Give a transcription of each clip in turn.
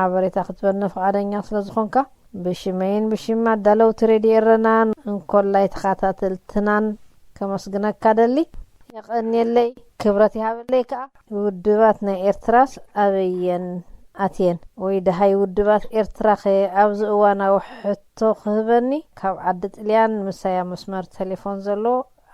ሓበሬታ ክትበነ ፍቓደኛ ስለ ዝኾንካ ብሽመይን ብሽም ኣዳለውቲ ሬድዮ ኤረናን እንኮላይ ተኸታተልትናን ከመስግነካ ደሊ። የቐንየለይ፣ ክብረት ይሃበለይ ከኣ። ውድባት ናይ ኤርትራስ ኣበየን ኣትየን? ወይ ደሃይ ውድባት ኤርትራ ኸ ኣብዚ እዋናዊ ሕቶ ክህበኒ ካብ ዓዲ ጥልያን ምሳያ መስመር ቴሌፎን ዘሎ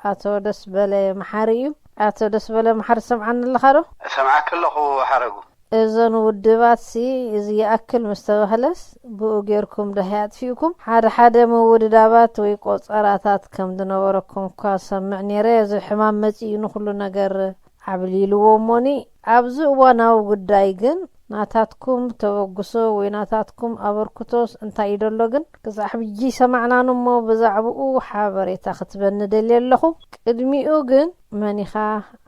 ኣቶ ደስበለ መሓሪ እዩ። ኣቶ ደስበለ መሓሪ፣ ሰምዓኒ ኣለኻ ዶ? እሰምዓኪ ኣለኹ ሓረጉ። እዘን ውድባትሲ እዚ ይኣክል ምስ ተባህለስ ብኡ ጌርኩም ደሃይ ኣጥፊእኩም። ሓደ ሓደ ምውድዳባት ወይ ቆጸራታት ከም ዝነበረኩም እኳ ሰምዕ ነይረ። እዚ ሕማም መጺኡ ንኹሉ ነገር ዓብሊልዎ እሞኒ። ኣብዚ እዋናዊ ጉዳይ ግን ናታትኩም ተበግሶ ወይ ናታትኩም ኣበርክቶስ እንታይ እዩ ደሎ ግን ክሳዕ ሕጂ ሰማዕናን እሞ ብዛዕባኡ ሓበሬታ ክትበኒ ደልየ ኣለኹ። ቅድሚኡ ግን መኒኻ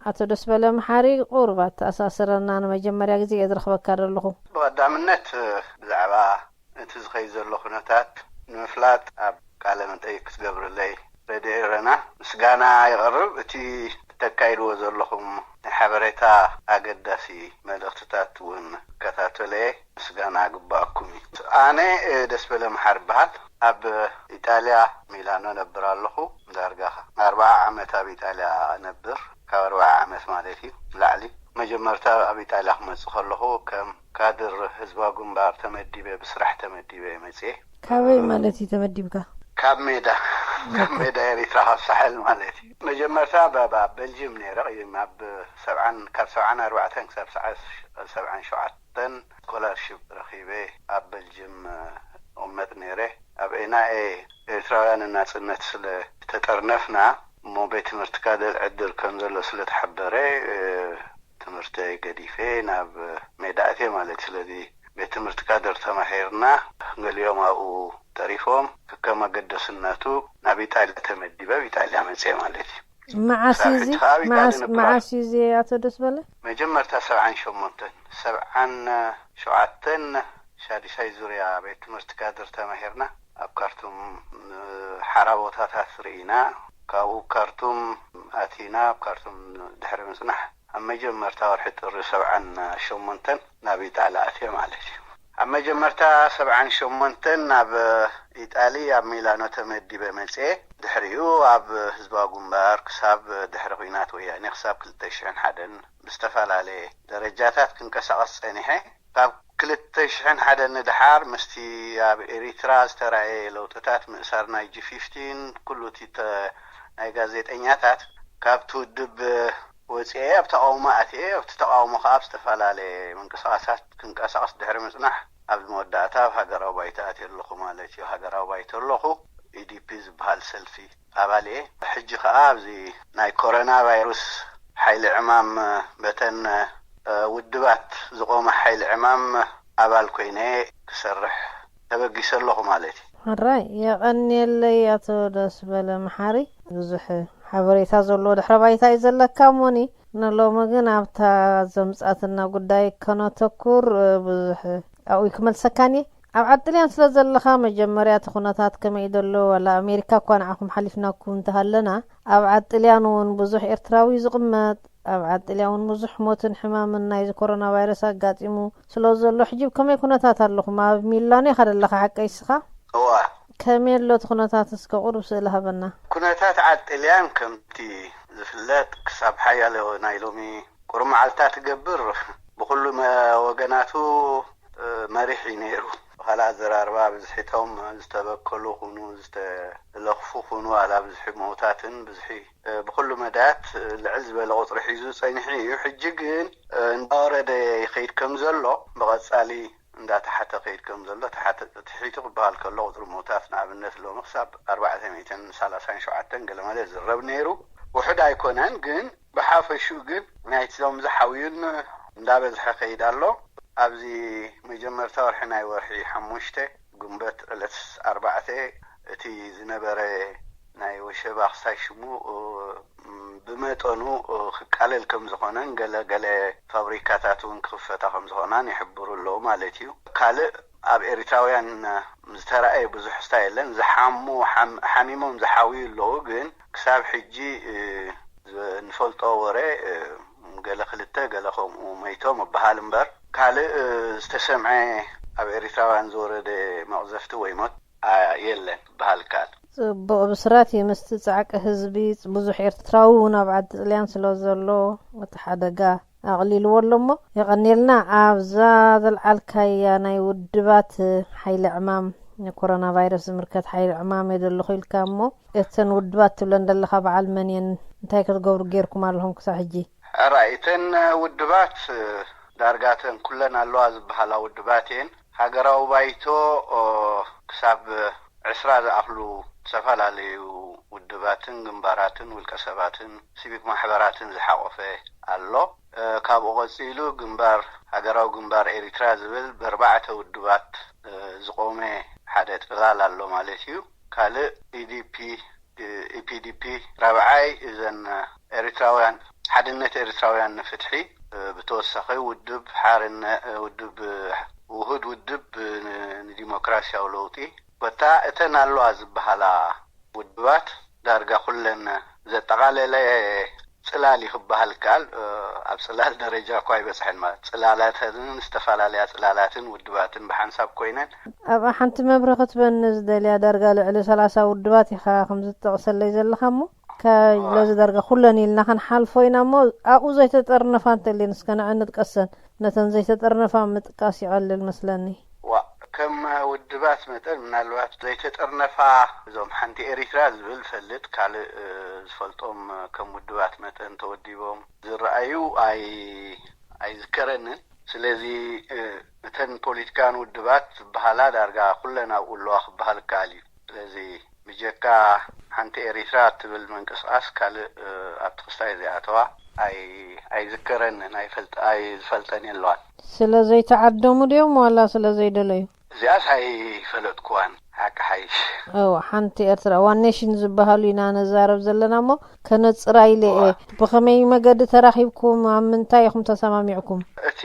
ኣቶ ደስበለ መሓሪ ቁሩብ ኣተኣሳስረና፣ ንመጀመርያ ግዜ እየ ዝረኽበካ ዘለኹ። ብቐዳምነት ብዛዕባ እቲ ዝኸይድ ዘሎ ኩነታት ንምፍላጥ ኣብ ቃለ መጠይቅ ክትገብርለይ ሬድዮ ኤረና ምስጋና የቕርብ። እቲ እተካይድዎ ዘለኹም ናይ ሓበሬታ ኣገዳሲ መልእኽትታት እውን እከታተሎ እየ። ምስጋና ግባኣኩም እዩ። ኣነ ደስበለ መሓሪ እበሃል። ኣብ ኢጣልያ ሚላኖ ነብር ኣለኹ። ዳርጋ ኣርባዓ ዓመት ኣብ ኢጣልያ ነብር፣ ካብ ኣርባዓ ዓመት ማለት እዩ ንላዕሊ። መጀመርታ ኣብ ኢጣልያ ክመጽእ ከለኹ ከም ካድር ህዝባዊ ግንባር ተመዲበ፣ ብስራሕ ተመዲበ እየ መጽየ። ካበይ ማለት እዩ ተመዲብካ? ካብ ሜዳ፣ ካብ ሜዳ ኤሪትራ፣ ካብ ሳሕል ማለት እዩ። መጀመርታ ብ- ብ- ኣብ በልጅም ነይረ፣ ኣብ ሰብዓን፣ ካብ ሰብዓን ኣርባዕተን ክሳብ ሰዓ- ሰብዓን ሸውዓተን ስኮላርሽፕ ረኺበ ኣብ በልጅም እቕመጥ ነይረ። ኣብ ኤንኣይኤ ኤርትራውያን ናጽነት ስለ ተጠርነፍና እሞ ቤት ትምህርቲ ካደል ዕድል ከም ዘሎ ስለ ተሓበረ ትምህርተይ ገዲፈ ናብ ሜዳ እትየ ማለት። ስለዚ ቤት ትምህርቲ ካደር ተማሂርና፣ ገሊኦም ኣብኡ ተሪፎም፣ ከከም ኣገደስነቱ ናብ ኢጣልያ ተመዲበ፣ ኣብ ኢጣልያ መጽየ ማለት እዩ። መዓስ እዩ ክሳብ እዚ? ሕጂ ከኣ ኣብ ኢጣልያ መዓስ፣ ነብር መዓስ እዩ እዚ ኣቶ ደስበለ? መጀመርታ ሰብዓን ሸሞንተን፣ ሰብዓን ሸውዓተን ሻዱሻይ ዙርያ ቤት ትምህርቲ ካድር ተማሂርና፣ ኣብ ካርቱም፣ እ፣ ሓራ ቦታታት ርኢና፣ ካብኡ ካርቱም ኣቲና፣ ኣብ ካርቱም ድሕሪ ምጽናሕ፣ ኣብ መጀመርታ ወርሒ ጥሪ ሰብዓን ሸሞንተን ናብ ኢጣልያ ኣትየ ማለት እዩ። ኣብ መጀመርታ ሰብዓን ሸሞንተን ናብ ኢጣሊ፣ ኣብ ሚላኖ ተመዲበ መጽየ። ድሕሪኡ ኣብ ህዝባዊ ግንባር ክሳብ ድሕሪ ኲናት ወያኔ፣ ክሳብ ክልተ ሽሕን ሓደን ብዝተፈላለየ ደረጃታት ክንቀሳቐስ ጸኒሐ። ካብ ክልተ ሽሕን ሓደን ንደሓር ምስቲ ኣብ ኤሪትራ ዝተራእየ ለውጥታት፣ ምእሳር ናይ ጂ ፊፍቲን፣ ኩሉ እቲ ተ- ናይ ጋዜጠኛታት፣ ካብቲ ውድብ ወጽኤ ኣብ ተቓውሞ ኣትየ። ኣብቲ ተቓውሞ ከኣ ኣብ ዝተፈላለየ ምንቅስቓሳት ክንቀሳቐስ ድሕሪ ምጽናሕ፣ ኣብ መወዳእታ ኣብ ሃገራዊ ባይቶ ኣትየ ኣለኹ ማለት እዩ። ሃገራዊ ባይቶ ኣለኹ፣ ኢዲፒ ዝበሃል ሰልፊ ኣባል እየ። ሕጂ ከኣ ኣብዚ ናይ ኮሮና ቫይሩስ ሓይሊ ዕማም፣ በተን፣ እ፣ ውድባት ዝቖመ ሓይሊ ዕማም ኣባል ኮይነ ክሰርሕ ተበጊሰ ኣለኹ ማለት እዩ። ሕራይ፣ የቐንየለይ ኣቶ ደስበለ መሓሪ። ብዙሕ ሓበሬታ ዘለዎ ድሕረ ባይታ እዩ ዘለካ እሞኒ፣ ንሎሚ ግን ኣብታ ዘምጻትና ጉዳይ ከነተኩር፣ እ፣ ብዙሕ ኣብኡ ክመልሰካን እየ። ኣብ ዓዲ ጥልያን ስለ ዘለኻ፣ መጀመርያ እቲ ኩነታት ከመይ እዩ ዘሎ? ዋላ ኣሜሪካ እኳ ንዓኹም ሓሊፍናኩም እንተሃለና፣ ኣብ ዓዲ ጥልያን እውን ብዙሕ ኤርትራዊ እዩ ዝቕመጥ። ኣብ ዓዲ ጥልያን እውን ብዙሕ ሞትን ሕማምን ናይዚ ኮሮና ቫይረስ ኣጋጢሙ ስለ ዘሎ፣ ሕጂ ከመይ ኩነታት ኣለኹም? ኣብ ሚላኖ ኢኻ ዘለኻ፣ ሓቀይ እስኻ? እዋ። ከመይ ኣሎ እቲ ኩነታት? እስከ ቁሩብ ስእሊ ሃበና። ኩነታት ዓዲ ጥልያን ከምቲ ዝፍለጥ፣ ክሳብ ሓያሎ ናይ ሎሚ ቁሩብ መዓልታት ትገብር፣ ብኹሉ መ- ወገናቱ፣ እ፣ መሪሕ እዩ ነይሩ። ብኻልእ ኣዘራርባ፣ ብዝሒ እቶም ዝተበከሉ ኩኑ፣ ዝተለኽፉ ኩኑ፣ ዋላ ብዝሒ ሞታትን ብዝሒ፣ እ፣ ብኹሉ መዳያት፣ እ፣ ልዕል ዝበለ ቁጽሪ ሒዙ ጸኒሑ እዩ። ሕጂ ግን፣ እ፣ እንዳወረደ ይኸይድ ከም ዘሎ፣ ብቐጻሊ እንዳተሓተ ከይድ ከም ዘሎ፣ ተሓተ- ትሒቱ ክበሃል ከሎ፣ ቁጽሪ ሞታት ንኣብነት ሎሚ ክሳብ ኣርባዕተ ሚእትን ሰላሳን ሸውዓተን ገለመለ ዝረብ ነይሩ። ውሑድ ኣይኮነን፣ ግን ብሓፈሽኡ ግን ናይቶም ዝሓውዩን እንዳበዝሐ ከይድ ኣሎ። ኣብዚ መጀመርታ ወርሒ፣ ናይ ወርሒ ሓሙሽተ፣ ጉንበት ዕለት ኣርባዕተ፣ እቲ ዝነበረ ናይ ወሸባ ክሳይ ሽሙ፣ እ፣ ብመጠኑ፣ እ፣ ክቃለል ከም ዝኾነን ገለ ገለ ፋብሪካታት እውን ክኽፈታ ከም ዝኾናን ይሕብሩ ኣለዉ ማለት እዩ። ካልእ ኣብ ኤሪትራውያን ዝተራእየ ብዙሕ ስታ የለን። ዝሓሙ፣ ሓም- ሓሚሞም ዝሓውዩ ኣለዉ፣ ግን ክሳብ ሕጂ፣ እ፣ ዝ- ንፈልጦ ወረ፣ እ፣ ገለ ክልተ ገለ ከምኡ መይቶም እበሃል እምበር፣ ካልእ፣ እ፣ ዝተሰምዐ ኣብ ኤሪትራውያን ዝወረደ መቕዘፍቲ ወይ ሞት ኣ- የለን ክበሃል ይከኣል። ጽቡቕ ብስራት እዩ። ምስቲ ጻዕቂ ህዝቢ ብዙሕ ኤርትራዊ እውን ኣብ ዓዲ ጥልያን ስለ ዘሎ እቲ ሓደጋ ኣቕሊልዎ ኣሎ እሞ የቐንየልና። ኣብዛ ዘልዓልካያ ናይ ውድባት ሓይሊ ዕማም ንኮሮና ቫይረስ ዝምልከት ሓይሊ ዕማም እየ ዘለኹ ኢልካ እሞ እተን ውድባት ትብለን ዘለኻ በዓል መን እየን? እንታይ ክትገብሩ ጌርኩም ኣለኹም ክሳብ ሕጂ? ሕራይ እተን ውድባት ዳርጋተን ኩለን ኣለዋ ዝበሃላ ውድባት እየን። ሃገራዊ ባይቶ ክሳብ ዕስራ ዝኣኽሉ ዝተፈላለዩ ውድባትን ግንባራትን ውልቀ ሰባትን ሲቪክ ማሕበራትን ዝሓቆፈ ኣሎ። ካብኡ ቀፂሉ ግንባር ሃገራዊ ግንባር ኤሪትራ ዝብል ብኣርባዕተ ውድባት ዝቆመ ሓደ ፅላል ኣሎ ማለት እዩ። ካልእ ኢዲፒ ኢፒዲፒ ራብዓይ እዘን ኤሪትራውያን ሓድነት ኤሪትራውያን ንፍትሒ ብተወሳኺ ውድብ ሓርነ ውድብ ውሁድ ውድብ ንዲሞክራሲያዊ ለውጢ ኮታ እተን ኣለዋ ዝበሃላ ውድባት ዳርጋ ኩለን ዘጠቓለለ ፅላል እዩ ክበሃል ይከኣል። ኣብ ፅላል ደረጃ እኳ ኣይበፅሐን ማለት ፅላላትን ዝተፈላለያ ፅላላትን ውድባትን ብሓንሳብ ኮይነን ኣብኣ ሓንቲ መብርኺ ክትበኒ ዝደልያ ዳርጋ ልዕሊ ሰላሳ ውድባት ኢኻ ከምዚ ትጠቕሰለይ ዘለኻ እሞ ከለዚ ዳርጋ ኩለን ኢልና ክንሓልፎ ኢና እሞ ኣብኡ ዘይተጠርነፋ እንተልየን እስከ ንዐ ንጥቀሰን ነተን ዘይተጠርነፋ ምጥቃስ ይቐልል መስለኒ። ዋ ከም ውድባት መጠን ምናልባት ዘይተጠርነፋ እዞም ሓንቲ ኤሪትራ ዝብል ፈልጥ ካልእ ዝፈልጦም ከም ውድባት መጠን ተወዲቦም ዝረኣዩ ኣይ ኣይዝከረንን። ስለዚ እተን ፖለቲካውያን ውድባት ዝበሃላ ዳርጋ ኩለን ኣብኡ ኣለዋ ክበሃል ይከኣል እዩ። ስለዚ ብጀካ ሓንቲ ኤሪትራ እትብል ምንቅስቃስ ካልእ ኣብቲ ክስታይ ዘይኣተዋ ኣይ ኣይዝከረንን ኣይፈልጥ ኣይዝፈልጠን የለዋን። ስለ ዘይተዓደሙ ድዮም ዋላ ስለ ዘይደለዩ? እዚኣስ ኣይፈለጥኩዋን ሓቂ ሓይሽ። እዋ ሓንቲ ኤርትራ ዋን ኔሽን ዝበሃሉ ኢና ነዛረብ ዘለና እሞ ከነጽራ ኢለ እየ። ብኸመይ መገዲ ተራኺብኩም ኣብ ምንታይ ኢኹም ተሰማሚዕኩም? እቲ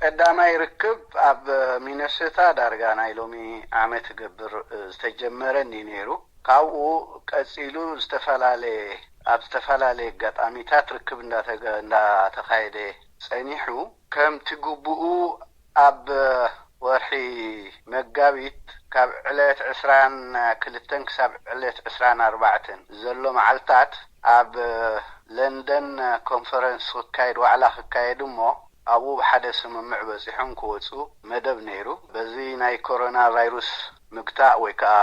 ቀዳማይ ርክብ ኣብ ሚነሶታ ዳርጋ ናይ ሎሚ ዓመት ክገብር ዝተጀመረ እንድዩ ነይሩ። ካብኡ ቀጺሉ ዝተፈላለየ ኣብ ዝተፈላለየ ኣጋጣሚታት ርክብ እንዳተገ- እንዳተኻየደ ጸኒሑ። ከምቲ ግቡኡ ኣብ ወርሒ መጋቢት ካብ ዕለት ዕስራን ክልተን ክሳብ ዕለት ዕስራን ኣርባዕተን ዘሎ መዓልታት ኣብ ለንደን ኮንፈረንስ ክካየድ ዋዕላ ክካየድ እሞ ኣብኡ ብሓደ ስምምዕ በፂሖም ክወፁ መደብ ነይሩ። በዚ ናይ ኮሮና ቫይሩስ ምግታእ ወይ ከዓ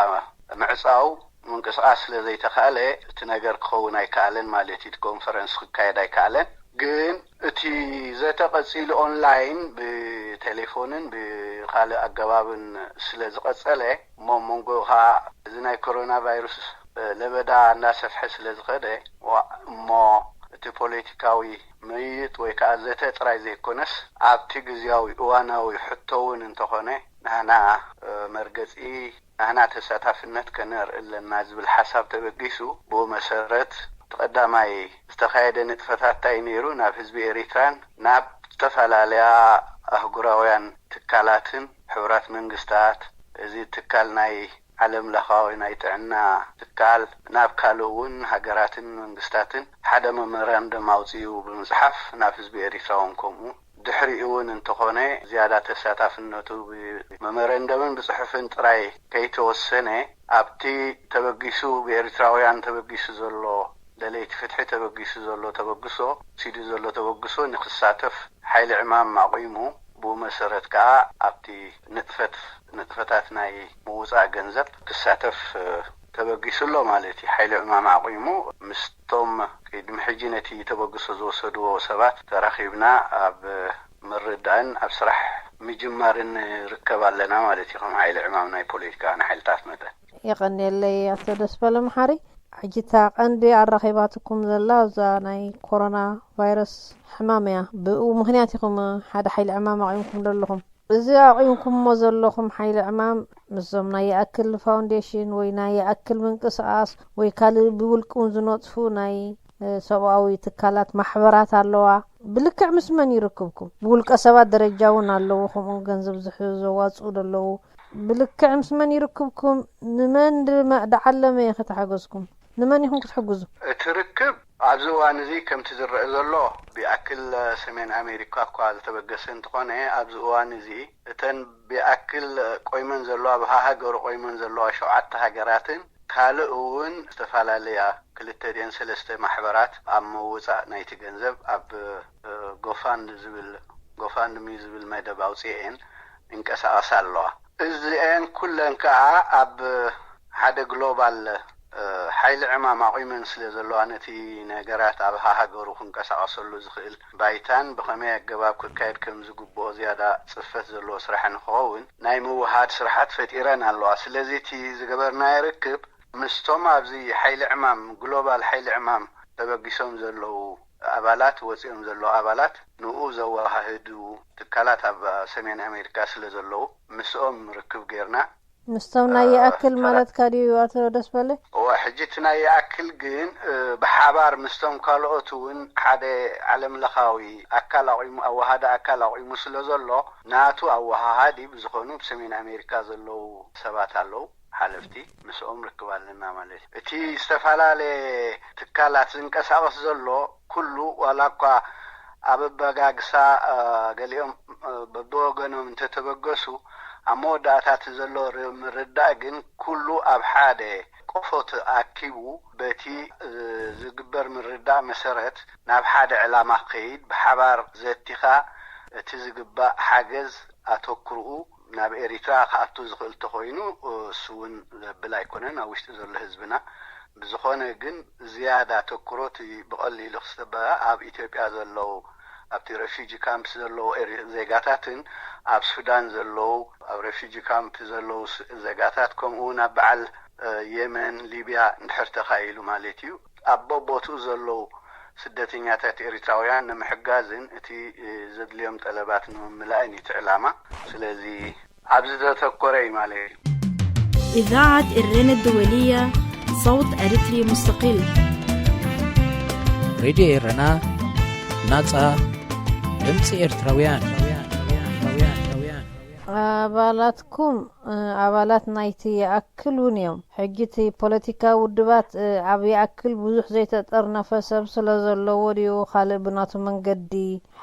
ምዕፃው ምንቅስቃስ ስለ ዘይተኻእለ እቲ ነገር ክኸውን ኣይከኣለን ማለት እዩ። እቲ ኮንፈረንስ ክካየድ ኣይከኣለን። ግን እቲ ዘተ ቀፂሉ ኦንላይን ብቴሌፎንን ብካልእ ኣገባብን ስለ ዝቐፀለ እሞ መንጎ ከዓ እዚ ናይ ኮሮና ቫይሩስ ለበዳ እናሰፍሐ ስለ ዝኸደ እሞ እቲ ፖለቲካዊ ምይይጥ ወይ ከዓ ዘተ ጥራይ ዘይኮነስ ኣብቲ ግዝያዊ እዋናዊ ሕቶ እውን እንተኾነ ናህና መርገፂ ናህና ተሳታፍነት ከነርኢ ኣለና ዝብል ሓሳብ ተበጊሱ። ብኡ መሰረት እቲ ቀዳማይ ዝተኻየደ ንጥፈታት እንታይ ነይሩ? ናብ ህዝቢ ኤሪትራን ናብ ዝተፈላለያ ኣህጉራውያን ትካላትን ሕቡራት መንግስታት እዚ ትካል ናይ ዓለም ለኻዊ ናይ ጥዕና ትካል ናብ ካልእ እውን ሃገራትን መንግስታትን ሓደ መመራንደም ኣውፅኡ ብምፅሓፍ ናብ ህዝቢ ኤሪትራውን ከምኡ ድሕሪኡ እውን እንተኾነ ዝያዳ ተሳታፍነቱ ብመመረንደምን ብፅሑፍን ጥራይ ከይተወሰነ ኣብቲ ተበጊሱ ብኤርትራውያን ተበጊሱ ዘሎ ደለይቲ ፍትሒ ተበጊሱ ዘሎ ተበግሶ ሲዱ ዘሎ ተበግሶ ንክሳተፍ ሓይሊ ዕማም ኣቑሙ ብኡ መሰረት ከዓ ኣብቲ ንጥፈት ንጥፈታት ናይ ምውፃእ ገንዘብ ክሳተፍ ተበጊሱ ኣሎ ማለት እዩ። ሓይሊ ዕማም ኣቑሙ ምስቶም ቅድሚ ሕጂ ነቲ ተበግሶ ዝወሰድዎ ሰባት ተራኺብና ኣብ ምርዳእን ኣብ ስራሕ ምጅማርን ንርከብ ኣለና ማለት እዩ። ከም ሓይሊ ዕማም ናይ ፖለቲካ ንሓይልታት መጠን። የቐንየለይ ኣቶ ደስበለ መሓሪ። ሕጂ እታ ቀንዲ ኣራኺባትኩም ዘላ እዛ ናይ ኮሮና ቫይረስ ሕማም እያ። ብኡ ምኽንያት ኢኹም ሓደ ሓይሊ ዕማም ኣቑምኩም ዘለኹም። እዚ ኣቑምኩሞ ዘለኹም ሓይሊ ዕማም ምስዞም ናይ ይኣክል ፋውንዴሽን ወይ ናይ ይኣክል ምንቅስቓስ ወይ ካልእ ብውልቂ እውን ዝነጥፉ ናይ ሰብኣዊ ትካላት ማሕበራት ኣለዋ። ብልክዕ ምስ መን ይርክብኩም? ብውልቀ ሰባት ደረጃ እውን ኣለዉ ከምኡ ገንዘብ ዘዋፅኡ ዘለዉ። ብልክዕ ምስ መን ይርክብኩም? ንመን ድዓለመ ኢኺ ተሓገዝኩም? ንመን ኢኹም ክትሕግዙ? እቲ ርክብ ኣብዚ እዋን እዚ ከምቲ ዝረአ ዘሎ ብኣክል ሰሜን ኣሜሪካ እኳ ዝተበገሰ እንተኾነ፣ ኣብዚ እዋን እዚ እተን ብኣክል ቆይመን ዘለዋ፣ ብሃሃገሩ ቆይመን ዘለዋ ሸውዓተ ሃገራትን ካልእ እውን ዝተፈላለያ ክልተ ድን ሰለስተ ማሕበራት ኣብ ምውፃእ ናይቲ ገንዘብ ኣብ ጎፋንድ ዝብል፣ ጎፋንድሚ ዝብል መደብ ኣውፅኤን ይንቀሳቐሳ ኣለዋ። እዚኤን ኩለን ከዓ ኣብ ሓደ ግሎባል ሓይሊ ዕማም ኣቑመን ስለ ዘለዋ፣ ነቲ ነገራት ኣብ ሃሃገሩ ክንቀሳቐሰሉ ዝኽእል ባይታን ብኸመይ ኣገባብ ክካየድ ከም ዝግብኦ ዝያዳ ፅፈት ዘለዎ ስራሕ ንክኸውን ናይ ምውሃድ ስራሓት ፈጢረን ኣለዋ። ስለዚ እቲ ዝገበርናዮ ርክብ ምስቶም ኣብዚ ሓይሊ ዕማም፣ ግሎባል ሓይሊ ዕማም ተበጊሶም ዘለዉ ኣባላት፣ ወፂኦም ዘለዉ ኣባላት፣ ንኡ ዘወሃህዱ ትካላት ኣብ ሰሜን ኣሜሪካ ስለ ዘለዉ ምስኦም ርክብ ጌርና። ምስቶም ናይ ይኣክል ማለትካ ድዩ ኣቶ ደስበለ? እዋ፣ ሕጂ እቲ ናይ ይኣክል ግን ብሓባር ምስቶም ካልኦት እውን ሓደ ዓለም ለኻዊ ኣካል ኣቑሙ፣ ኣወሃዲ ኣካል ኣቑሙ ስለ ዘሎ፣ ናቱ ኣወሃሃዲ ብዝኾኑ ብሰሜን ኣሜሪካ ዘለዉ ሰባት ኣለዉ፣ ሓለፍቲ፣ ምስኦም ርክብ ኣለና ማለት እዩ። እቲ ዝተፈላለየ ትካላት ዝንቀሳቐስ ዘሎ ኩሉ፣ ዋላ እኳ ኣብ ኣበጋግሳ ገሊኦም በብወገኖም እንተተበገሱ፣ ኣብ መወዳእታ እቲ ዘሎ ምርዳእ ግን ኩሉ ኣብ ሓደ ቆፎ ተኣኪቡ በቲ ዝግበር ምርዳእ መሰረት ናብ ሓደ ዕላማ ክኸይድ ብሓባር ዘቲኻ እቲ ዝግባእ ሓገዝ ኣተኩርኡ ናብ ኤሪትራ ክኣቱ ዝኽእል ተኾይኑ፣ እሱ እውን ዘብል ኣይኮነን ኣብ ውሽጢ ዘሎ ህዝብና። ብዝኾነ ግን ዝያዳ ኣተኩሮ እቲ ብቐሊሉ ክስተበ ኣብ ኢትዮጵያ ዘለዉ ኣብቲ ሬፊጂ ካምፕ ዘለዉ ኤሪ- ዜጋታትን ኣብ ሱዳን ዘለዉ ኣብ ሬፊጂ ካምፕ ዘለዉ ስ- ዜጋታት ከምኡ እውን ኣብ በዓል የመን፣ ሊብያ እንድሕር ተኻኢሉ ማለት እዩ፣ ኣብ በቦትኡ ዘለዉ ስደተኛታት ኤሪትራውያን ንምሕጋዝን እቲ ዘድልዮም ጠለባት ንምምላእን እዩ እቲ ዕላማ። ስለዚ ኣብዚ ዘተኮረ እዩ ማለት እዩ። إذاعة إرنا الدولية، صوت أريتري مستقل. ሬድዮ ኤረና፣ ናጻ ድምጺ ኤርትራውያን። ኣባላትኩም ኣባላት ናይቲ ይኣክል እውን እዮም። ሕጂ እቲ ፖለቲካዊ ውድባት ኣብ ይኣክል ብዙሕ ዘይተጠርነፈ ሰብ ስለ ዘለዎ ድዩ ካልእ ብናቱ መንገዲ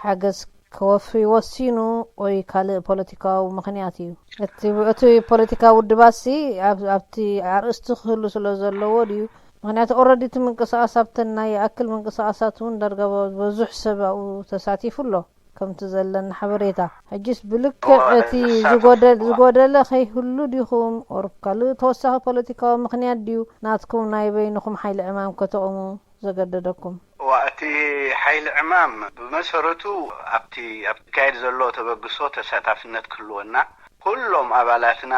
ሓገዝ ክወፊ ወሲኑ ወይ ካልእ ፖለቲካዊ ምኽንያት እዩ? እቲ እቲ ፖለቲካዊ ውድባትሲ ኣብ- ኣብቲ ኣርእስቲ ክህሉ ስለ ዘለዎ ድዩ? ምኽንያቱ ኦረዲ እቲ ምንቅስቃስ ኣብተን ናይ ይኣክል ምንቅስቃሳት እውን ዳርጋ በዙሕ ሰብ ኣብኡ ተሳቲፉ ኣሎ። ከምቲ ዘለኒ ሓበሬታ ሕጂስ ብልክዕ እቲ ዝጎደለ ከይህሉ ዲኹም ኦር ካልእ ተወሳኺ ፖለቲካዊ ምኽንያት ድዩ ናትኩም ናይ በይንኹም ሓይሊ ዕማም ከተቑሙ ዘገደደኩም? እዋ እቲ ሓይሊ ዕማም ብመሰረቱ ኣብቲ ኣብ ዝካየድ ዘሎ ተበግሶ ተሳታፍነት ክህልወና ኩሎም ኣባላትና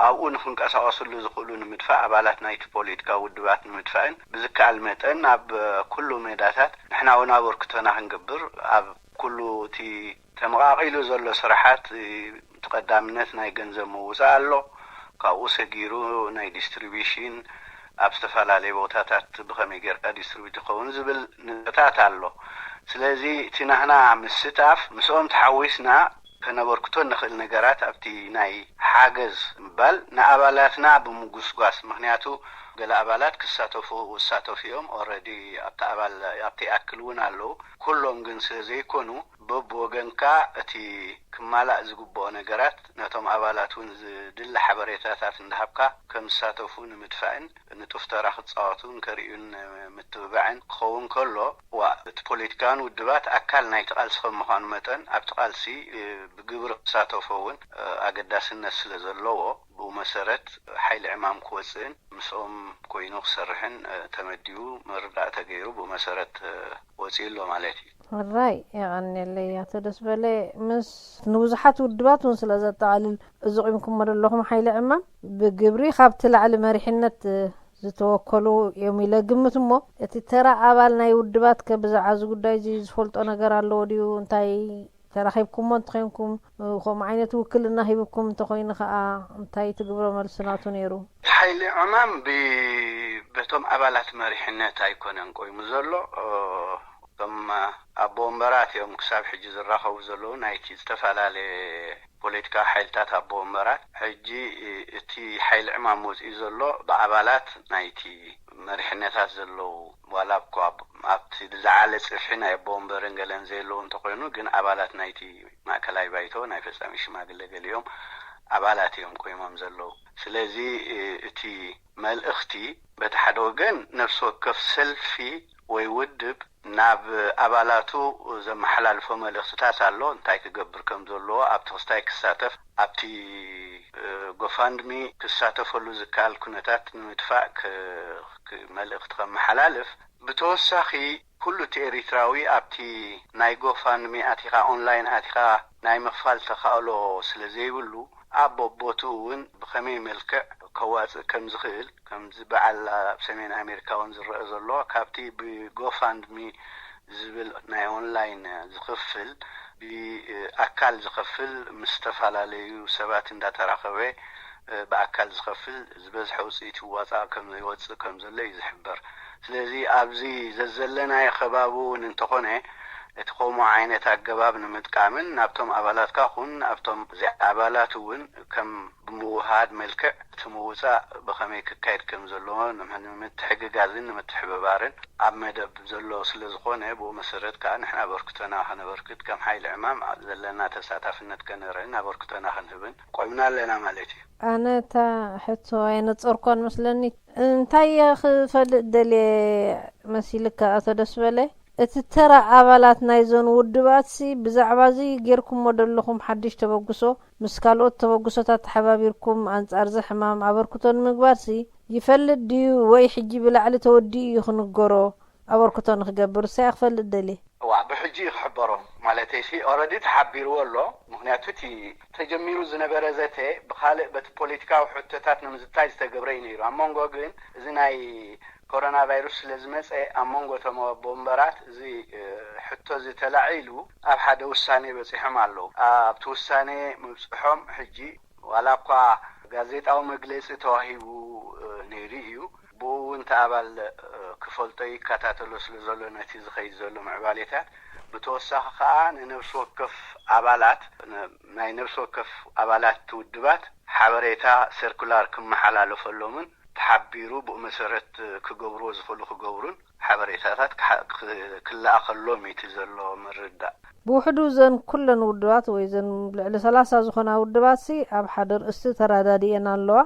ኣብኡ ንክንቀሳቐስሉ ዝኽእሉ ንምድፋእ ኣባላት ናይቲ ፖለቲካዊ ውድባት ንምድፋእን ብዝከኣል መጠን ኣብ ኩሉ ሜዳታት ንሕና እውን ኣበርክቶና ክንገብር ኣብ ኩሉ እቲ ተመቓቒሉ ዘሎ ስራሓት እቲ ቀዳምነት ናይ ገንዘብ ምውፃእ ኣሎ። ካብኡ ሰጊሩ ናይ ዲስትሪቢሽን ኣብ ዝተፈላለየ ቦታታት ብኸመይ ጌርካ ዲስትሪቢዩት ይኸውን ዝብል ንጥፈታት ኣሎ። ስለዚ እቲ ናህና ምስታፍ ምስኦም ተሓዊስና ከነበርክቶ እንኽእል ነገራት ኣብቲ ናይ ሓገዝ ምባል ንኣባላትና ብምጉስጓስ፣ ምኽንያቱ ገለ ኣባላት ክሳተፉ ዝሳተፉ እዮም። ኦረዲ ኣብቲ ኣባል ኣብቲ ኣክል እውን ኣለዉ። ኩሎም ግን ስለ ዘይኮኑ በብወገንካ እቲ ክማላእ ዝግብኦ ነገራት ነቶም ኣባላት እውን ዝድለ ሓበሬታታት እንዳሃብካ ከም ዝሳተፉ ንምድፋእን ንጡፍ ተራ ክፃወቱን ከርእዩን ምትብባዕን ክኸውን ከሎ፣ ዋ እቲ ፖለቲካውያን ውድባት ኣካል ናይቲ ቃልሲ ከም ምዃኑ መጠን ኣብቲ ቃልሲ ብግብሪ ክሳተፎ እውን ኣገዳስነት ስለ ዘለዎ ብኡ መሰረት ሓይሊ ዕማም ክወፅእን ምስኦም ኮይኑ ክሰርሕን ተመዲቡ መርዳእታ ገይሩ ብኡ መሰረት ወፂኡ ኣሎ ማለት እዩ። ሕራይ የቐንየለይ ኣቶ ደስበለ። ምስ ንብዙሓት ውድባት እውን ስለ ዘጠቓልል እዚ ቑምኩሞ ዘለኹም ሓይሊ ዕማም ብግብሪ ካብቲ ላዕሊ መሪሕነት ዝተወከሉ እዮም ኢለ ግምት። እሞ እቲ ተራ ኣባል ናይ ውድባት ከ ብዛዕባ እዚ ጉዳይ እዚ ዝፈልጦ ነገር ኣለዎ ድዩ? እንታይ ተራኺብኩሞ እንተኾይንኩም፣ ከምኡ ዓይነት ውክልና ሂብኩም እንተኾይኑ ከኣ እንታይ ትግብሮ መልሲ ናቱ ነይሩ? ሓይሊ ዕማም በቶም ኣባላት መሪሕነት ኣይኮነን ቆይሙ ዘሎ። እቶም ኣቦ ወንበራት እዮም ክሳብ ሕጂ ዝራኸቡ ዘለዉ ናይቲ ዝተፈላለየ ፖለቲካዊ ሓይልታት ኣቦ ወንበራት፣ ሕጂ እቲ ሓይሊ ዕማም ወፂኡ ዘሎ ብኣባላት ናይቲ መሪሕነታት ዘለዉ፣ ዋላ እኳ ኣብቲ ዝለዓለ ፅፍሒ ናይ ኣቦ ወንበርን ገለን ዘየለዉ እንተኾይኑ፣ ግን ኣባላት ናይቲ ማእከላይ ባይቶ፣ ናይ ፈፃሚ ሽማግለ ገሊኦም ኣባላት እዮም ኮይኖም ዘለዉ። ስለዚ እቲ መልእኽቲ በቲ ሓደ ወገን ነፍሲ ወከፍ ሰልፊ ወይ ውድብ ናብ ኣባላቱ ዘመሓላልፎ መልእኽትታት ኣሎ። እንታይ ክገብር ከም ዘለዎ፣ ኣብ ተኽስታይ ክሳተፍ፣ ኣብቲ ጎፋንድሚ ክሳተፈሉ ዝከኣል ኩነታት ንምድፋእ ክ- ክ- መልእኽቲ ከመሓላልፍ። ብተወሳኺ ኩሉ እቲ ኤሪትራዊ ኣብቲ ናይ ጎፋንድሚ ኣቲኻ፣ ኦንላይን ኣቲኻ ናይ ምኽፋል ተኻእሎ ስለ ዘይብሉ፣ ኣብ ቦቦትኡ እውን ብኸመይ መልክዕ ከዋፅእ ከም ዝኽእል፣ ከምዚ በዓል ኣብ ሰሜን ኣሜሪካ እውን ዝረአ ዘሎ፣ ካብቲ ብጎፋንድሚ ዝብል ናይ ኦንላይን ዝኽፍል፣ ብኣካል ዝኸፍል ምስ ዝተፈላለዩ ሰባት እንዳተራኸበ ብኣካል ዝኸፍል ዝበዝሐ ውፅኢት ይዋፃእ ከም ይወፅእ ከም ዘሎ እዩ ዝሕበር። ስለዚ ኣብዚ ዘዘለናዮ ከባቢ እውን እንተኾነ እቲ ከምኡ ዓይነት ኣገባብ ንምጥቃምን ናብቶም ኣባላትካ ኹን ኣብቶም ዘይኣባላት እውን ከም ብምውሃድ መልክዕ እቲ ምውፃእ ብኸመይ ክካየድ ከም ዘለዎ ንምትሕግጋዝን ንምትሕብባርን ኣብ መደብ ዘሎ ስለ ዝኾነ፣ ብኡ መሰረት ከዓ ንሕና ኣበርክቶና ከነበርክት፣ ከም ሓይሊ ዕማም ዘለና ተሳታፍነት ከነርእን ኣበርክቶና ክንህብን ቆምና ኣለና ማለት እዩ። ኣነ እታ ሕቶ ኣየነጸርኳን መስለኒ። እንታይ እየ ክፈልጥ ደልየ መሲልካ ኣቶ ደስበለ? እቲ ተራ ኣባላት ናይዞን ውድባትሲ ብዛዕባ እዚ ጌርኩሞ ደለኹም ሓድሽ ተበግሶ ምስ ካልኦት ተበግሶታት ተሓባቢርኩም ኣንጻር እዚ ሕማም ኣበርክቶ ንምግባርሲ ይፈልጥ ድዩ ወይ ሕጂ ብላዕሊ ተወዲኡ እዩ ክንገሮ ኣበርክቶ ንክገብር? እሳይ ክፈልጥ ደልየ። እዋ ብሕጂ እዩ ክሕበሮ ማለተይ ሲ ኦረዲ ተሓቢርዎ ኣሎ። ምክንያቱ እቲ ተጀሚሩ ዝነበረ ዘተ ብካልእ በቲ ፖለቲካዊ ሕቶታት ንምዝታይ ዝተገብረ እዩ ነይሩ። ኣብ መንጎ ግን እዚ ናይ ኮሮና ቫይረስ ስለ ዝመፀ ኣብ መንጎ እቶም ኣቦ ወንበራት እዚ ሕቶ እዚ ተላዒሉ ኣብ ሓደ ውሳኔ በፂሖም ኣለዉ። ኣብቲ ውሳኔ ምብፅሖም ሕጂ ዋላ እኳ ጋዜጣዊ መግለፂ ተዋሂቡ ነይሩ እዩ። ብኡ እውን እቲ ኣባል ክፈልጦ ይከታተሎ ስለ ዘሎ ነቲ ዝኸይድ ዘሎ ምዕባሌታት፣ ብተወሳኺ ከዓ ንነብሲ ወከፍ ኣባላት ናይ ነብሲ ወከፍ ኣባላት ውድባት ሓበሬታ ሰርኩላር ክመሓላለፈሎምን ተሓቢሩ ብኡ መሰረት ክገብርዎ ዝኽእሉ ክገብሩን ሓበሬታታት ክለኣኸሎም እዩ እቲ ዘሎ ምርዳእ። ብውሕዱ እዘን ኩለን ውድባት ወይ እዘን ልዕሊ ሰላሳ ዝኾና ውድባትሲ ኣብ ሓደ ርእስቲ ተረዳዲኤን ኣለዋ።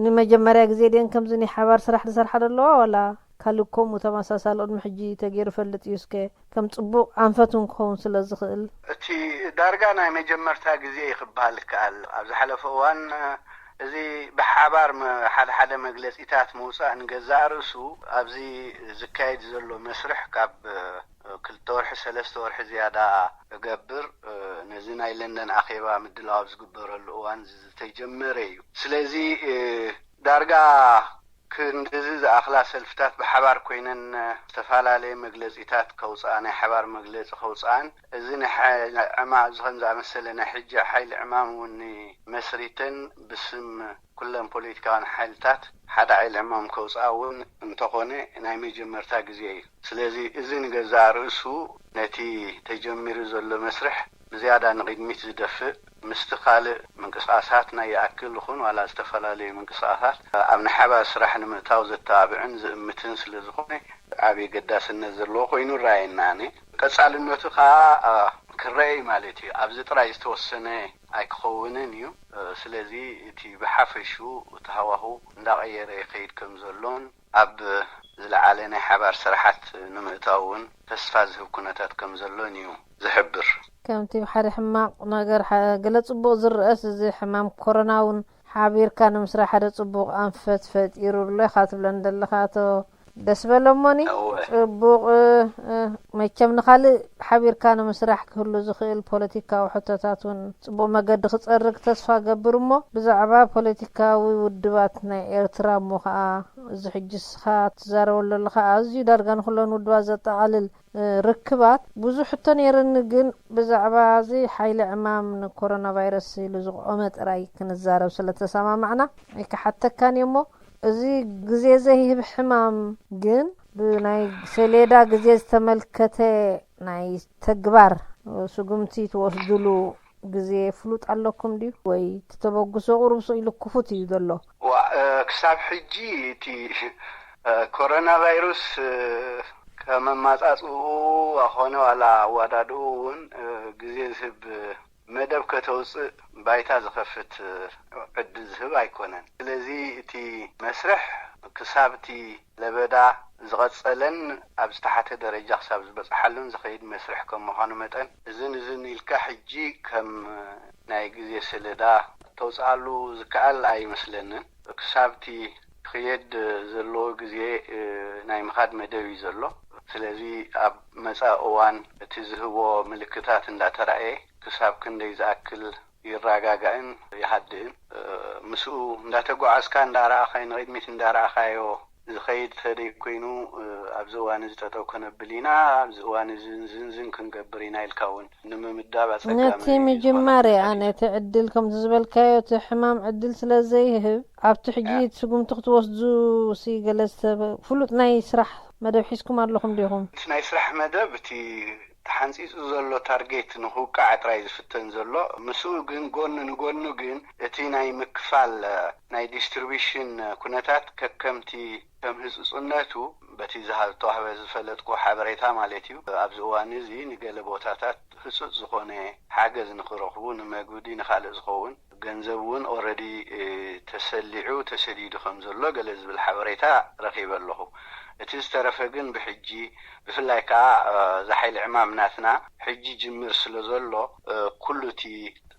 ንመጀመርያ ግዜ ድየን ከምዚ ናይ ሓባር ስራሕ ዝሰርሓ ዘለዋ ዋላ ካልእ ከምኡ ተመሳሳሊ ቅድሚ ሕጂ ተገይሩ ይፈልጥ እዩ? እስከ ከም ጽቡቕ ኣንፈት እውን ክኸውን ስለ ዝኽእል። እቲ ዳርጋ ናይ መጀመርታ ግዜ እዩ ክበሃል ይከኣል። ኣብ ዝሓለፈ እዋን እዚ ብሓባር ሓደ ሓደ መግለጺታት ምውጻእ ንገዛእ ርእሱ ኣብዚ ዝካየድ ዘሎ መስርሕ ካብ ክልተ ወርሒ ሰለስተ ወርሒ ዝያዳ እገብር ነዚ ናይ ለንደን ኣኼባ ምድላው ኣብ ዝግበረሉ እዋን ዝተጀመረ እዩ። ስለዚ ዳርጋ ክንድዚ ዝኣኽላ ሰልፍታት ብሓባር ኮይነን ዝተፈላለየ መግለፂታት ከውፅኣ ናይ ሓባር መግለፂ ከውፅኣን እዚ ናይ ዕማ እዚ ከም ዝኣመሰለ ናይ ሕጂ ሓይሊ ዕማም እውን መስሪተን ብስም ኩለን ፖለቲካውያን ሓይልታት ሓደ ሓይሊ ዕማም ከውፅኣ እውን እንተኾነ ናይ መጀመርታ ግዜ እዩ። ስለዚ እዚ ንገዛእ ርእሱ ነቲ ተጀሚሩ ዘሎ መስርሕ ብዝያዳ ንቕድሚት ዝደፍእ ምስቲ ካልእ ምንቅስቃሳት ናይ ይኣክል ይኹን ዋላ ዝተፈላለዩ ምንቅስቃሳት ኣብ ናይ ሓባር ስራሕ ንምእታው ዘተባብዕን ዝእምትን ስለ ዝኾነ ዓብዪ ገዳስነት ዘለዎ ኮይኑ ይረኣየኒ። ኣነ ቀፃልነቱ ከዓ ክረአ እዩ ማለት እዩ። ኣብዚ ጥራይ ዝተወሰነ ኣይክኸውንን እዩ። ስለዚ እቲ ብሓፈሽኡ እቲ ሃዋሁ እንዳቐየረ ይኸይድ ከም ዘሎን ኣብ ዝለዓለ ናይ ሓባር ስራሓት ንምእታው እውን ተስፋ ዝህብ ኩነታት ከም ዘሎን እዩ ዝሕብር። ከምቲ ብሓደ ሕማቕ ነገር ገለ ጽቡቕ ዝረኣስ እዚ ሕማም ኮሮና እውን ሓቢርካ ንምስራሕ ሓደ ጽቡቕ ኣንፈት ፈጢሩ ኣሎ ኢኻ ትብለኒ ዘለኻ ኣቶ ደስበለ። እሞኒ እወ። ጽቡቕ መቸም ንኻልእ ሓቢርካ ንምስራሕ ክህሉ ዝኽእል ፖለቲካዊ ሕቶታት እውን ጽቡቕ መገዲ ክጸርግ ተስፋ ገብር። እሞ ብዛዕባ ፖለቲካዊ ውድባት ናይ ኤርትራ እሞ ኸኣ እዚ ሕጂ እስኻ ትዛረበሉ ዘለኻ ኣዝዩ ዳርጋ ንኹለን ውድባት ዘጠቓልል ርክባት ብዙሕ ሕቶ ነይርኒ። ግን ብዛዕባ እዚ ሓይሊ ዕማም ንኮሮና ቫይረስ ኢሉ ዝቆመ ጥራይ ክንዛረብ ስለ ተሰማማዕና ኣይክሓተካን እየ። እሞ እዚ ግዜ ዘይህብ ሕማም ግን ብናይ ሰሌዳ ግዜ ዝተመልከተ ናይ ተግባር ስጉምቲ ትወስድሉ ግዜ ፍሉጥ ኣለኩም ድዩ? ወይ እቲ ተበግሶ ቁሩብ ስቕ ኢሉ ክፉት እዩ ዘሎ? ዋ፣ እ፣ ክሳብ ሕጂ እቲ፣ እ፣ ኮሮና ቫይሩስ፣ እ፣ ከመማጻጽኡ ኣኾነ ዋላ ኣወዳድኡ እውን፣ እ፣ ግዜ ዝህብ መደብ ከተውጽእ ባይታ ዝኸፍት፣ እ፣ ዕድል ዝህብ ኣይኮነን። ስለዚ እቲ መስርሕ ክሳብ እቲ ለበዳ ዝቐጸለን ኣብ ዝተሓተ ደረጃ ክሳብ ዝበጽሓሉን ዝኸይድ መስርሕ ከም ምዃኑ መጠን፣ እዝን እዝን ኢልካ ሕጂ ከም ናይ ግዜ ሰሌዳ ተውጽኣሉ ዝከኣል ኣይመስለንን። ክሳብ እቲ ክየድ ዘለዎ ግዜ፣ እ፣ ናይ ምኻድ መደብ እዩ ዘሎ። ስለዚ ኣብ መጻኢ እዋን እቲ ዝህቦ ምልክታት እንዳተራእየ ክሳብ ክንደይ ዝኣክል ይረጋጋእን ይሃድእን፣ እ፣ ምስኡ እንዳተጓዓዝካ እንዳረኣኻዮ፣ ንቕድሚት እንዳረኣኻዮ ዝኸይድ ተደይ ኮይኑ፣ እ፣ ኣብዚ እዋን እዚ ጠጠው ከነብል ኢና፣ ኣብዚ እዋን እዚ ዝንዝን ክንገብር ኢና ኢልካ እውን ንምምዳብ ኣጸጋሚ ነቲ ይኾነካ ምጅማር እያ እዩ። ነቲ ዕድል ከምቲ ዝበልካዮ እቲ ሕማም ዕድል ስለ ዘይህብ ኣብቲ ሕጂ እ። እቲ ስጉምቲ ክትወስዱ ሲ ገለ ዝተበ-፣ ፍሉጥ ናይ ስራሕ መደብ ሒዝኩም ኣለኹም ዲኹም? እቲ ናይ ስራሕ መደብ እቲ ተሓንጺጹ ዘሎ ታርጌት ንኽውቃዕ ጥራይ ዝፍተን ዘሎ። ምስኡ ግን ጎኒ ንጎኑ ግን እቲ ናይ ምክፋል፣ እ፣ ናይ ዲስትሪቢሽን ኩነታት ከከምቲ ከም ህጹጽነቱ በቲ ዝሃብ-፣ ተዋህበ ዝፈለጥኩ ሓበሬታ ማለት እዩ። ኣብዚ እዋን እዚ ንገለ ቦታታት ህጹጽ ዝኾነ ሓገዝ ንኽረኽቡ ንመግቢ ንኻልእ ዝኸውን ገንዘብ እውን ኦረዲ፣ እ፣ ተሰሊዑ ተሰዲዱ ከም ዘሎ ገለ ዝብል ሓበሬታ ረኺበ ኣለኹ። እቲ ዝተረፈ ግን ብሕጂ ብፍላይ ከዓ፣ እ፣ እዛ ሓይሊ ዕማም ናትና ሕጂ ጅምር ስለ ዘሎ፣ እ፣ ኩሉ እቲ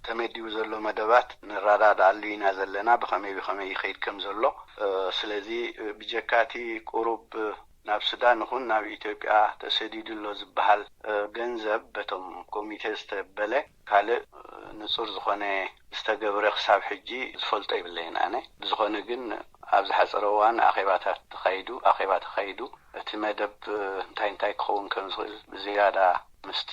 ተመዲቡ ዘሎ መደባት ንረዳድኣሉ ኢና ዘለና፣ ብኸመይ ብኸመይ ይኸይድ ከም ዘሎ። እ፣ ስለዚ፣ እ፣ ብጀካ እቲ ቁሩብ፣ እ፣ ናብ ሱዳን ይኹን ናብ ኢትዮጵያ ተሰዲዱ ኣሎ ዝበሃል፣ እ፣ ገንዘብ በቶም ኮሚቴ ዝተበለ ካልእ፣ እ፣ ንጹር ዝኾነ ዝተገብረ ክሳብ ሕጂ ዝፈልጦ የብለይን ኣነ። ብዝኾነ ግን ኣብ ዝሓጸረ እዋን ኣኼባታት ተኻይዱ፣ ኣኼባ ተኻይዱ፣ እቲ መደብ፣ እ፣ እንታይ እንታይ ክኸውን ከም ዝኽእል ብዝያዳ ምስቲ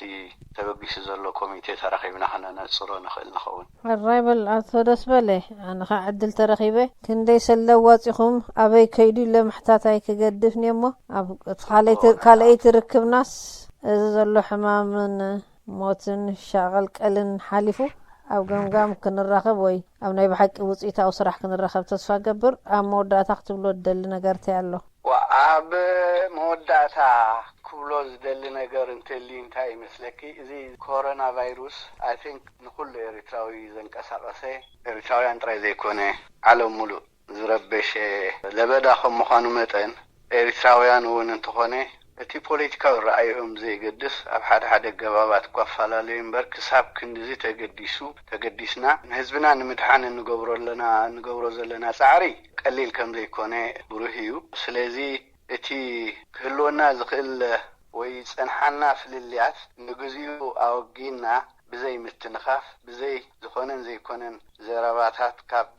ተበጊሱ ዘሎ ኮሚቴ ተራኺብና ከነነጽሮ ንኽእል ንኸውን። ሕራይ በል ኣቶ ደስበለ፣ ኣነ ኸኣ ዕድል ተረኺበ ክንደይ ሰለ ኣዋጺኹም ኣበይ ከይዱ ኢለ ምሕታት ኣይክገድፍን እየ እሞ፣ ኣብ እቲ ካልኣይቲ፣ ካልኣይቲ ርክብናስ እዚ ዘሎ ሕማምን ሞትን ሻቐልቀልን ሓሊፉ ኣብ ገምጋም ክንራኸብ ወይ ኣብ ናይ ብሓቂ ውጽኢታዊ ስራሕ ክንራኸብ ተስፋ ገብር። ኣብ መወዳእታ ክትብሎ ትደሊ ነገር እንታይ ኣሎ? ዋ፣ ኣብ መወዳእታ ክብሎ ዝደሊ ነገር እንተልዩ እንታይ ይመስለኪ? እዚ ኮሮና ቫይሩስ፣ I think፣ ንኹሉ ኤርትራዊ ዘንቀሳቐሰ፣ ኤርትራውያን ጥራይ ዘይኮነ፣ ዓለም ሙሉእ ዝረበሸ ለበዳ ከም ምዃኑ መጠን፣ ኤርትራውያን እውን እንተኾነ፣ እቲ ፖለቲካዊ ረኣይኦም ብዘየገድስ፣ ኣብ ሓደ ሓደ ገባባት እኳ ኣፈላለዩ እምበር፣ ክሳብ ክንድዚ ተገዲሱ፣ ተገዲስና፣ ንህዝብና ንምድሓን እንገብሮ ኣለና፣ እንገብሮ ዘለና ጻዕሪ ቀሊል ከም ዘይኮነ ብሩህ እዩ። ስለዚ፣ እቲ ክህልወና ዝኽእል ወይ ዝጸንሓና ፍልልያት ንግዚኡ ኣወጊንና፣ ብዘይ ምትንኻፍ፣ ብዘይ ዝኾነን ዘይኮነን ዘረባታት ካብ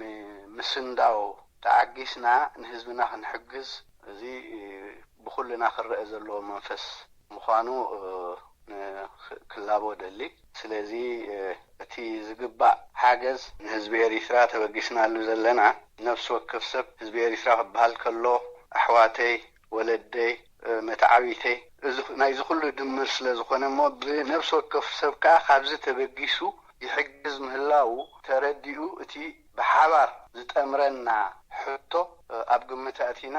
ም-፣ ምስንዳው ተዓጊስና ንህዝብና ክንሕግዝ፣ እዚ ብኹልና ክረአ ዘለዎ መንፈስ ምዃኑ፣ እ፣ ን-፣ ክላቦ ደሊ። ስለዚ፣ እ፣ እቲ ዝግባእ ሓገዝ ንህዝቢ ኤሪትራ ተበጊስናሉ ዘለና፣ ነፍሲ ወከፍ ሰብ ህዝቢ ኤሪትራ ክበሃል ከሎ፣ ኣሕዋተይ፣ ወለደይ፣ እ፣ መተዓቢተይ፣ እዚ፣ ናይዚ ኩሉ ድምር ስለ ዝኾነ እሞ፣ ብነፍሲ ወከፍ ሰብ ከኣ ካብዚ ተበጊሱ ይሕግዝ ምህላዉ ተረዲኡ፣ እቲ ብሓባር ዝጠምረና ሕቶ፣ እ፣ ኣብ ግምት ኣእቲና፣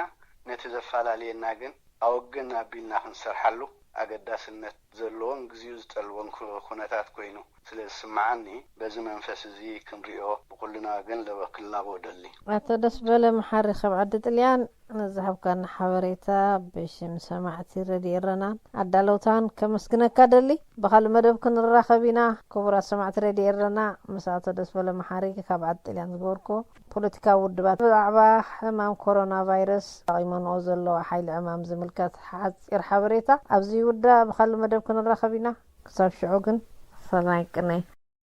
ነቲ ዘፈላለየና ግን ኣወግን ኣቢልና ክንሰርሓሉ ኣገዳስነት ዘለዎን ግዜኡ ዝጠልቦን ኩ-፣ ኩነታት ኮይኑ ስለ ዝስምዓኒ፣ በዚ መንፈስ እዚ ክንሪኦ ብኹልና ወገን ለበ-፣ ክላቦ እደሊ። ኣቶ ደስበለ መሓሪ ካብ ዓዲ ጥልያን ንዝሃብካና ሓበሬታ ብሽም ሰማዕቲ ረድዮ ኤረናን ኣዳለውታን ከመስግነካ ደሊ። ብኻልእ መደብ ክንራኸብ ኢና። ክቡራት ሰማዕቲ ረድዮ ኤረና፣ ምስ ኣቶ ደስበለ መሓሪ ካብ ዓዲ ጥልያን ዝገበርኩዎ ፖለቲካዊ ውድባት ብዛዕባ ሕማም ኮሮና ቫይረስ ኣቂመንኦ ዘለዋ ሓይሊ ዕማም ዝምልከት ሓጺር ሓበሬታ ኣብዚ ይውዳእ። ብኻልእ መደብ ክንራኸብ ኢና። ክሳብ ሽዑ ግን ሰናይ ቅነ።